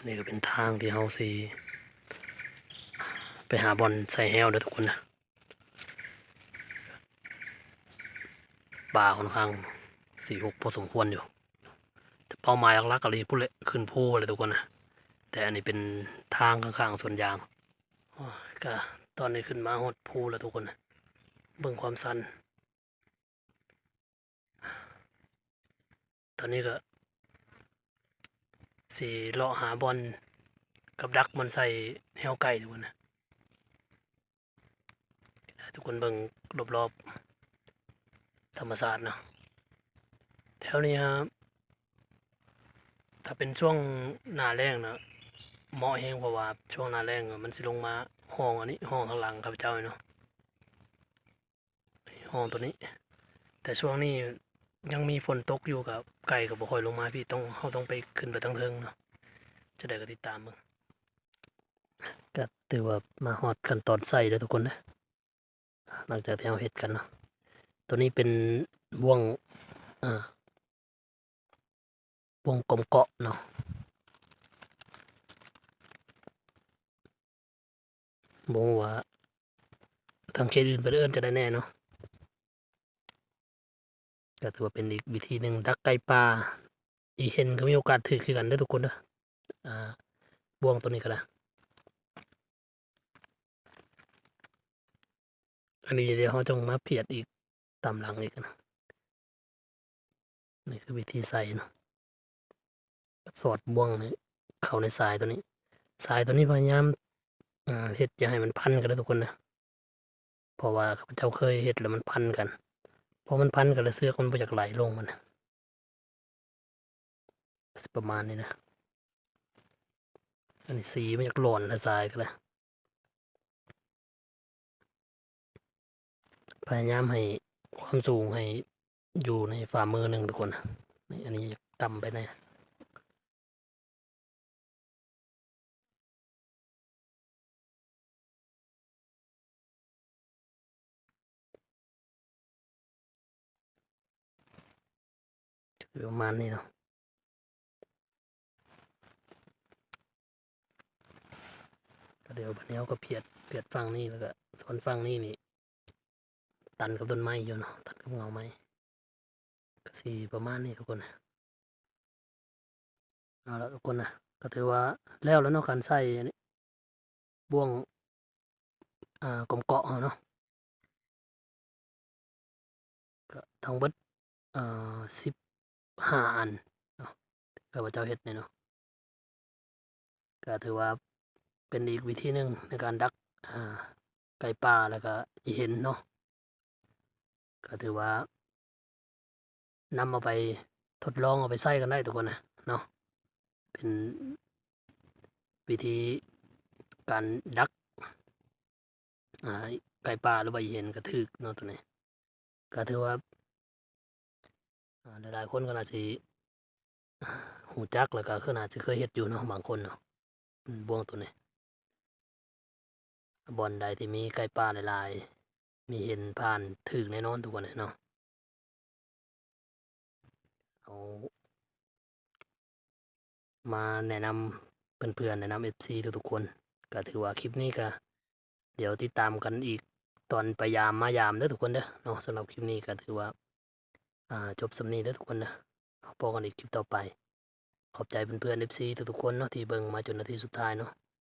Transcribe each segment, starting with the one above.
ນີ້ກໍເປັນທາງທີ່ເຮົາຊິໄປຫາບ່ອນໃສ່ແຮ້ວເດີທຸກຄົນນະ. ປ່າຂ້ອນຂ້າງຊິຮົກພໍສົມຄວນຢູ່ ແຕ່ເປົ້າໝາຍຫຼັກໆກໍເລີຍພຸ້ນແຫຼະ ຂຶ້ນພູພຸ້ນແຫຼະທຸກຄົນນະ. ແຕ່ອັນນີ້ເປັນທາງຂ້າງໆສວນຢາງ. ໂອ້ຍ ກະຕອນນີ້ຂຶ້ນມາຮອດພູແລ້ວທຸກຄົນນະ ເບິ່ງຄວາມຊັນ. ຕອນນີ້ກໍຊິເລາະຫາບ່ອນກັບດັກ ບ່ອນໃສ່ແຮ້ວໄກ່ທຸກຄົນນະ. ໃຫ້ທຸກຄົນເບິ່ງລອບໆທຳມະຊາດເນາະ. ແຖວນີ້ຫາ ຖ້າເປັນຊ່ວງໜ້າແລ້ງນະ ເໝາະແຮງ ເພາະວ່າຊ່ວງໜ້າແລ້ງມັນຊິລົງມາຮ່ອງອັນນີ້ ຮ່ອງຂ້າງຫຼັງຂ້າພະເຈົ້ານີ້ເນາະ. ຫ້ອງໂຕນີ້ ແຕ່ຊ່ວງນີ້ຍັງມີຝົນຕົກຢູ່ ກໍໄກ່ກໍບໍ່ຄ່ອຍລົງມາພີ້ ຕ້ອງ ເຮົາຕ້ອງໄປ ຂຶ້ນໄປທາງເທິງເນາະ. ຈັ່ງໃດກໍຕິດຕາມເບິ່ງ. ກໍຖືວ່າມາຮອດຂັ້ນຕອນໃສ່ແລ້ວທຸກຄົນເດີ ຫຼັງຈາກທີ່ເຮົາເຮັດກັນເນາະ. ໂຕນີ້ເປັນບ່ວງ ອ່າ ວົງກົມເກາະເນາະ. ບໍ່ຮູ້ວ່າທາງເຂດອື່ນເພິ່ນເອີ້ນຈັ່ງໃດແດ່ເນາະ. ກໍຖືວ່າເປັນອີກວິທີໜຶ່ງ ດັກໄກ່ປ່າ ອີເຫັນກໍມີໂອກາດຖືກຄືກັນເດີທຸກຄົນເດີ. ອ່າ ບ່ວງໂຕນີ້ກໍໄດ້. ອັນນີ້ດຽວເຮົາຈັ່ງມາພຽດອີກຕາມຫຼັງອີກນະ. ນີ້ຄືວິທີໃສ່ເນາະ ສອດບ່ວງນີ້ເຂົ້າໃນສາຍໂຕນີ້. ສາຍໂຕນີ້ພະຍາຍາມ ອ່າ ເຮັດຢ່າໃຫ້ມັນພັນກັນເດີທຸກຄົນເດີ ເພາະວ່າຂ້າພະເຈົ້າເຄີຍເຮັດແລ້ວມັນພັນກັນ. ພໍມັນພັນກັນແລ້ວ ເຊືອກມັນບໍ່ຢາກໄຫຼລົງ ມັນ ຊິປະມານນີ້ນະ. ອັນນີ້ສີມັນຢາກຫຼອນລະ ສາຍກໍໄດ້. ພະຍາຍາມໃຫ້ຄວາມສູງໃຫ້ຢູ່ໃນຝ່າມືໜຶ່ງທຸກຄົນ. ນີ້ ອັນນີ້ຕ່ຳໄປແດ່. ປະມານນີ້ເນາະ. ກໍດຽວບັດນີ້ເຮົາກໍພຽດ ພຽດຝັ່ງນີ້ ແລ້ວກໍສ່ວນຝັ່ງນີ້ນີ້ ຕັນກັບຕົ້ນໄມ້ຢູ່ເນາະ ຕັນກັບເຫງົາໄມ້ ກໍຊິປະມານນີ້ທຸກຄົນ. ເອົາລະທຸກຄົນນະ ກໍຖືວ່າແລ້ວແລ້ວເນາະ ການໃສ່ອັນນີ້ ບ່ວງ ອ່າ ກົມເກາະເຮົາເນາະ. ກໍທັງເບິດ ເອີ ສິບຫ້າອັນເນາະ ທີ່ຂ້າພະເຈົ້າເຮັດນີ້ເນາະ. ກໍຖືວ່າເປັນອີກວິທີໜຶ່ງໃນການດັກ ອ່າ ໄກ່ປ່າ ແລ້ວກໍອີເຫັນເນາະ. ກໍຖືວ່ານຳເອົາໄປທົດລອງເອົາໄປໃຊ້ກັນໄດ້ທຸກຄົນນະເນາະ. ເປັນວິທີການດັກ ອ່າ ໄກ່ປ່າ ຫຼືວ່າອີເຫັນກໍຖືກເນາະ ໂຕນີ້. ກໍຖືວ່າ ອ່າ ຫຼາຍໆຄົນກໍໜ້າຊິຮູ້ຈັກ ແລ້ວກໍຄືໜ້າຊິເຄີຍເຮັດຢູ່ເນາະ ບາງຄົນເນາະ. ອືມ ບ່ວງໂຕນີ້ ບ່ອນໃດທີ່ມີໄກ່ປ່າຫຼາຍໆ ມີເຫັນຜ່ານ ຖືກແນ່ນອນທຸກຄົນເນາະ. ເອົາມາແນະນຳເພື່ອນໆ ແນະນຳເອັຟຊີທຸກໆຄົນ. ກໍຖືວ່າຄລິບນີ້ກໍ ດຽວຕິດຕາມກັນອີກຕອນໄປຢາມມາຢາມເດີທຸກຄົນເດີເນາະ. ສຳລັບຄລິບນີ້ກໍຖືວ່າ ອ່າ ຈົບສ່ຳນີ້ເດີທຸກຄົນເດີ. ເຮົາພໍ້ກັນອີກຄລິບຕໍ່ໄປ. ຂອບໃຈເພື່ອນໆ ເອັຟຊີທຸກໆຄົນເນາະ ທີ່ເບິ່ງມາຈົນນາທີສຸດທ້າຍເນາະ.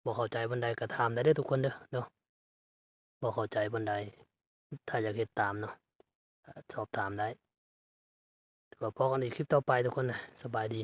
ບໍ່ເຂົ້າໃຈບ່ອນໃດກໍຖາມໄດ້ເດີທຸກຄົນເດີເນາະ. ບໍ່ເຂົ້າໃຈບ່ອນໃດ ຖ້າຢາກເຮັດຕາມເນາະ ກໍສອບຖາມໄດ້. ຖືວ່າພໍ້ກັນອີກຄລິບຕໍ່ໄປທຸກຄົນນະ. ສະບາຍດີ.